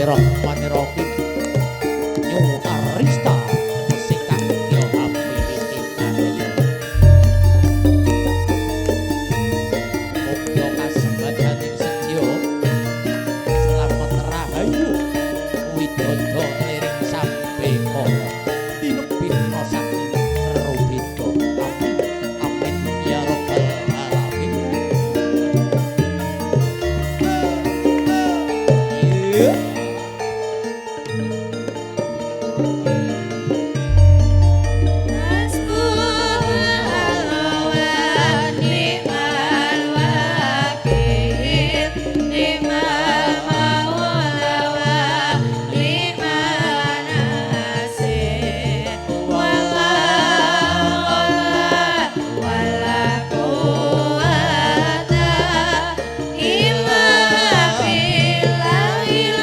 Bismillahirrahmanirrahim. New Arista musik kang yo mimiti karya. Muga kasembajaning sedya slamet rahayu widodo liring sampe kala tinebihna saking rubeda. Amin amin ya rabbal alamin. Yeah. Illa billahil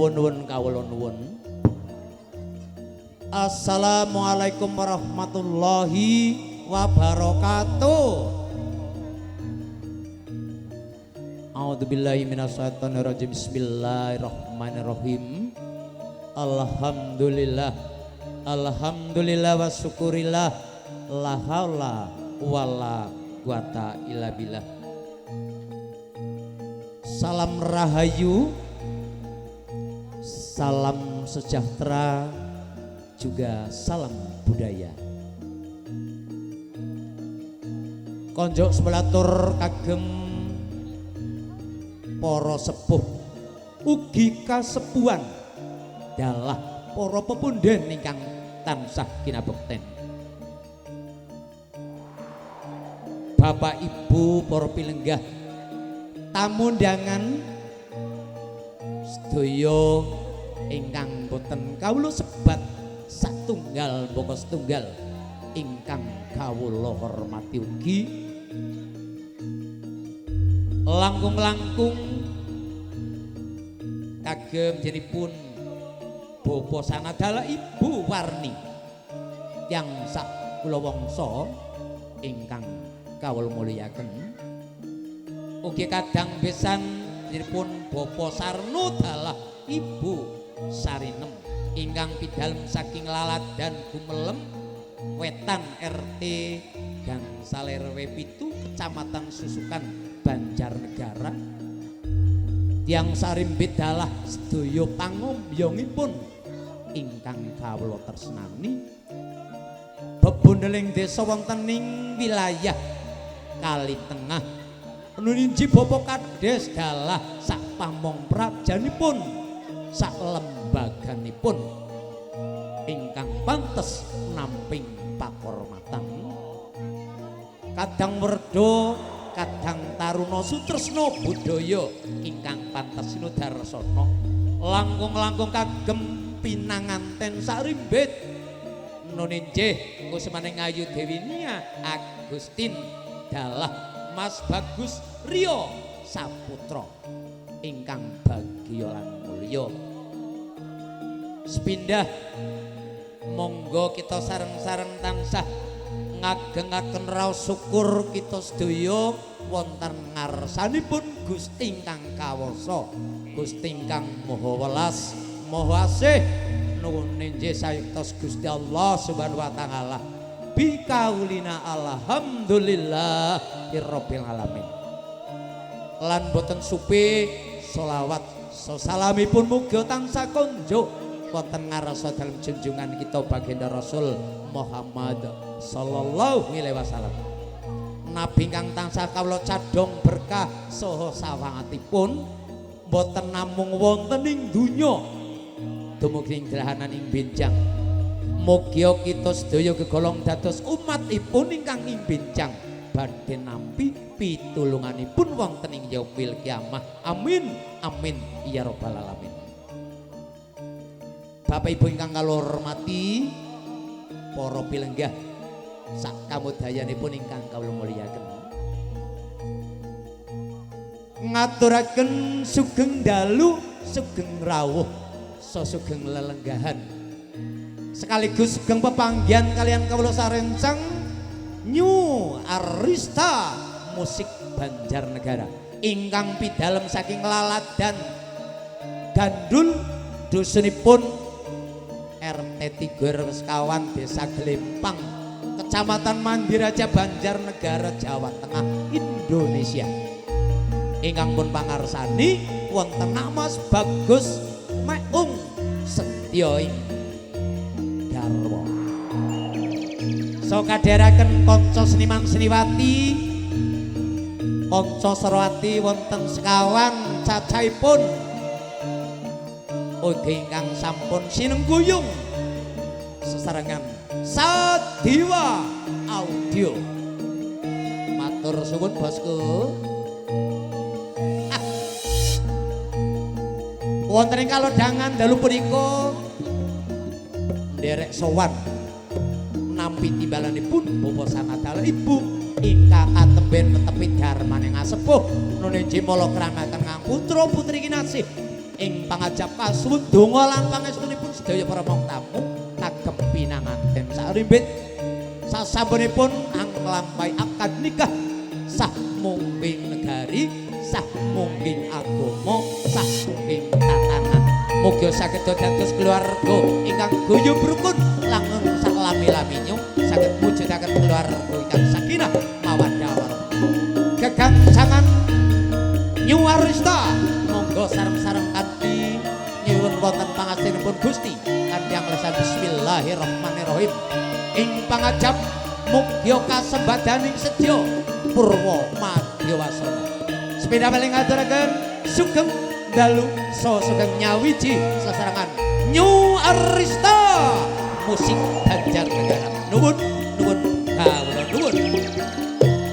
Nuwun-nuwun kawula nuwun. Assalamualaikum warahmatullahi wabarakatuh. A'udzubillahi minasyaitonirrajim. Bismillahirrahmanirrahim. Alhamdulillah. Alhamdulillah wa syukurillah. La haula wala quwata illa billah. Salam rahayu, salam sejahtera, juga salam budaya. Konjok sebelatur kagem para sepuh ugi kasepuhan dalah para pepunden ingkang tansah kinabekten. Bapak Ibu para pilenggah tamu undangan sedaya ingkang boten kawula sebat satunggal mbaka setunggal ingkang kawula hormati ugi langkung-langkung kagem jenipun bapa sanadala Ibu Warni yang sak kula wangsa ingkang kawula mulyakaken. Ugi kadang besan jenipun bapa Sarno dalah Ibu Sarinem ingkang pidalem saking Laladan Gumelem Wetan RT Gangsal RW 7 Kecamatan Susukan Banjarnegara. Tiyang sarimbit dalah sedaya pangombyongipun ingkang kawula tresnani. Bebondeling desa wonten ing wilayah Kali Tengah nuninji Bapak Kades dalah sak pamong prajanipun sak lembaganipun ingkang pantes namping pakormatan. Kadang werda kadang taruna sutresna budaya ingkang pantes sinudarsana langkung-langkung kagem pinanganten sarimbit nuninjih kusmaning Ayu Dewinia Agustin dalah Mas Bagus Rio Saputra ingkang bagya lan mulya. Sepindah monggo kita sareng-sareng tansah ngagengaken raos syukur kita sedaya wonten ngarsanipun Gusti ingkang kawasa, Gusti ingkang Maha Welas, Maha Asih. Nuwun injih sayektos Gusti Allah Subhanahu wa taala. Bikaulina alhamdulillahirabbil alamin. Lan boten supe selawat salamipun mugi tansah konjuk wonten ngarsa dalem junjungan kita baginda Rasul Muhammad sallallahu alaihi wasallam. Nabi ingkang tansah kawula cadhong berkah saha sawangatipun boten namung wonten ing donya dumugi ing drahanan ing benjang. Mugia kita sedaya gegolong dados umatipun ingkang ing benjang badhe nampi pitulunganipun wonten ing yaumil kiamah. Amin amin ya rabbal alamin. Bapak Ibu ingkang kawula hormati, para pilenggah sak kamudayanipun ingkang kawula mulyakaken. Ngaturaken sugeng dalu, sugeng rawuh, sugeng lelenggahan. Sekaligus sugeng pepanggihan kalian kawula sarencang New Arista Musik Banjarnegara ingkang pidalem saking Laladan Gandul dusunipun RT 3 RW sekawan Desa Glempang Kecamatan Mandiraja Banjarnegara Jawa Tengah Indonesia. Ingkang pun pangarsani wonten Mas Bagus Meung Setya ing Garwa. So kadheraken kanca seniman seniwati, kanca serwati wonten sekawan cacahipun ugi ingkang sampun sinengguyung sesarengan Sadiwa Audio. Matur suwun bosku. Wonten ing kalodhangan dalu punika nderek sowan nampi timbalanipun bapa sanadala ibu ingkang katemben netepi dharmane ngasepuh nuniji mala kramatan kang putra putri kinasih. Ing pangajap kasuwun donga lan pangestunipun sedaya para mong tamu kagem pinanganten sakrimbit sasampunipun anglampahi akad nikah sah mungking negari, sah mungking agama, sah mungking tatanan. Mugi saged dados keluarga ingkang guyub rukun langgeng saklami-laminyo, saged mujudaken keluarga ingkang sakinah mawaddah warahmah. Gegangsangan New Arista monggo sareng-sareng kanthi nyuwun wonten pangastinipun Gusti kanthi anglesan bismillahirrahmanirrahim. Ing pangajap mugi kasembadaning sedya purwa madya wasana. Sepeda paling ngaturaken sugeng dalu so sugeng nyawiji sesarengan New Arista musik Banjarnegara. Nuwun nuwun kawula nuwun. Sampai